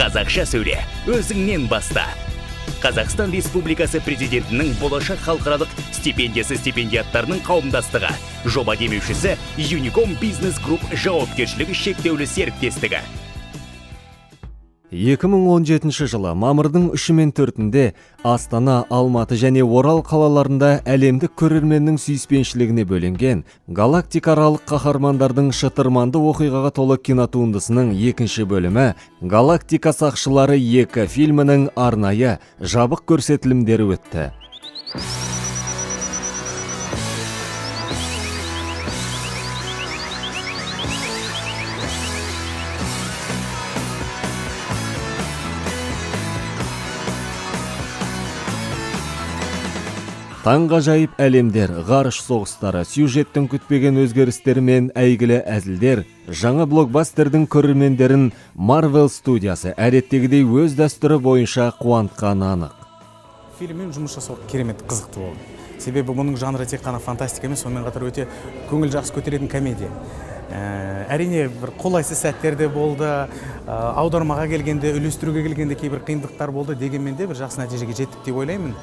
Қазақша сөйле, өзіңнен баста. Қазақстан Республикасы Президентінің Болашақ халықаралық стипендиясы стипендиаттарының қауымдастығы. Жоба демеушісі Юником Бизнес Групп жауапкершілігі шектеулі серіктестігі. 2017 жылы мамырдың 3 мен 4-інде Астана, Алматы және Орал қалаларында әлемдік көрерменнің сүйіспеншілігіне бөленген галактикаралық қаһармандардың шытырманды оқиғаға толы кинотуындысының екінші бөлімі «Галактика сақшылары 2» фильмінің арнайы жабық көрсетілімдері өтті. Таңғажайып әлемдер, ғарыш соғыстары, сюжеттің күтпеген өзгерістері мен әйгілі әзілдер жаңа блокбастердің көрермендерін Marvel студиясы әдеттегідей өз дәстүрі бойынша қуантқаны анық. Фильммен жұмыс жасау керемет қызықты болды, себебі бұның жанры тек қана фантастика емес, сонымен қатар өте көңіл жақсы көтеретін комедия. Әрине, бір қолайсыз сәттер де болды, аудармаға келгенде, үйлестіруге келгенде кейбір қиындықтар болды. Дегенмен де бір жақсы нәтижеге жеттік деп ойлаймын.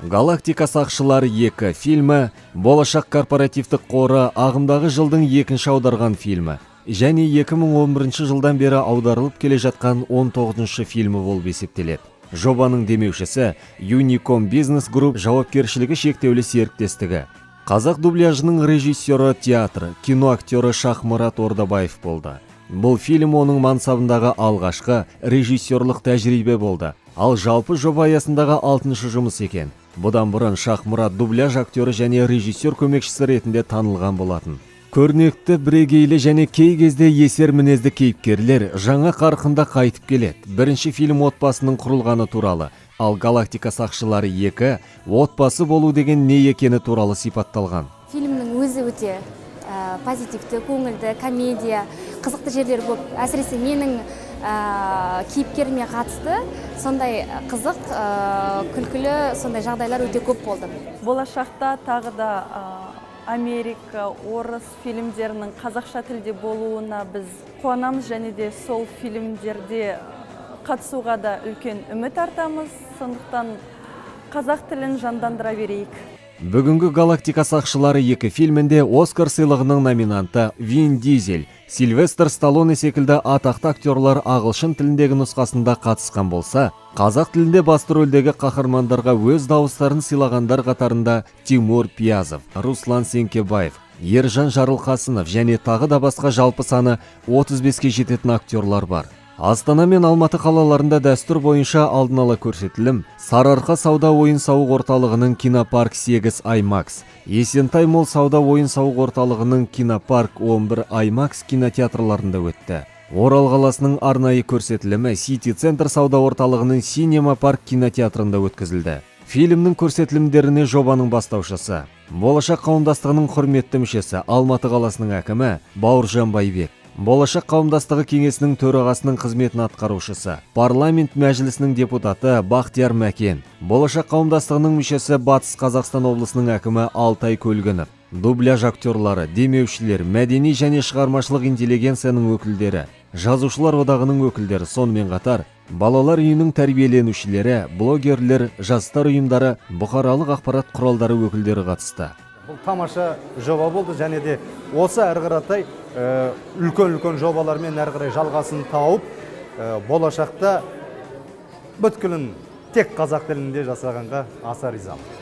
«Галактика сақшылары 2» фильмі Болашақ корпоративтік қоры ағымдағы жылдың екінші аударған фильмі және 2011 жылдан бері аударылып келе жатқан 19 фильмі болып есептеледі. Жобаның демеушісі Unicom Business Group жауапкершілігі шектеулі серіктестігі. Қазақ дубляжының режиссері театр, кино актері Шахмұрат Ордабаев болды. Бұл фильм оның мансабындағы алғашқы режиссерлық тәжірибе болды. Ал жалпы жоба аясындағы алтыншы жұмыс екен. Бұдан бұрын Шахмұрат дубляж актері және режиссер көмекшісі ретінде танылған болатын. Көрнекті, бірегейлі және кей кезде есер мінезді кейіпкерлер жаңа қарқында қайтып келеді. Бірінші фильм отбасының құрылғаны туралы, ал «Галактика сақшылары 2» отбасы болу деген не екені туралы сипатталған. Фильмнің өзі өте позитивті, көңілді комедия, қызықты жерлері көп. Әсіресе менің кейіпкеріме қатысты сондай қызық, күлкілі сондай жағдайлар өте көп болды. Болашақта тағы да Америка, орыс фильмдерінің қазақша тілде болуына біз қуанамыз және де сол фильмдерде қатысуға да үлкен үміт артамыз. Сондықтан қазақ тілін жандандыра берейік. Бүгінгі «Галактика сақшылары 2» фильмінде Оскар сыйлығының номинанты Вин Дизель, Сильвестр Сталлоне секілді атақты актерлар ағылшын тіліндегі нұсқасында қатысқан болса, қазақ тілінде басты рөлдегі қаһармандарға өз дауыстарын сыйлағандар қатарында Тимур Пиязов, Руслан Сеңкебаев, Ержан Жарылқасынов және тағы да басқа жалпы саны 35-ке жететін актерлар бар. Астана мен Алматы қалаларында дәстүр бойынша алдын ала көрсетілім Сарыарқа сауда ойын-сауық орталығының Кинопарк 8 IMAX, Есентай Молл сауда ойын-сауық орталығының Кинопарк 11 IMAX кинотеатрларында өтті. Орал қаласының арнайы көрсетілімі Сити Центр сауда орталығының Синема Парк кинотеатрында өткізілді. Фильмнің көрсетілімдеріне жобаның бастаушысы, Болашақ қауымдастығының құрметті мүшесі, Алматы қаласының әкімі Бауыржан Байбек, Болашақ қауымдастығы кеңесінің төрағасының қызметін атқарушысы, парламент мәжілісінің депутаты Бақтияр Мәкен, Болашақ қауымдастығының мүшесі, Батыс Қазақстан облысының әкімі Алтай Көлгінов, дубляж актерлары, демеушілер, мәдени және шығармашылық интеллигенцияның өкілдері, жазушылар одағының өкілдері, сонымен қатар балалар үйінің тәрбиеленушілері, блогерлер, жастар ұйымдары, бұқаралық ақпарат құралдары өкілдері қатысты. Бұл тамаша жоба болды және де осы әрі қаратай үлкен үлкен жобалармен әрі қарай жалғасын тауып, болашақта бүткілін тек қазақ тілінде жасағанға аса ризамын.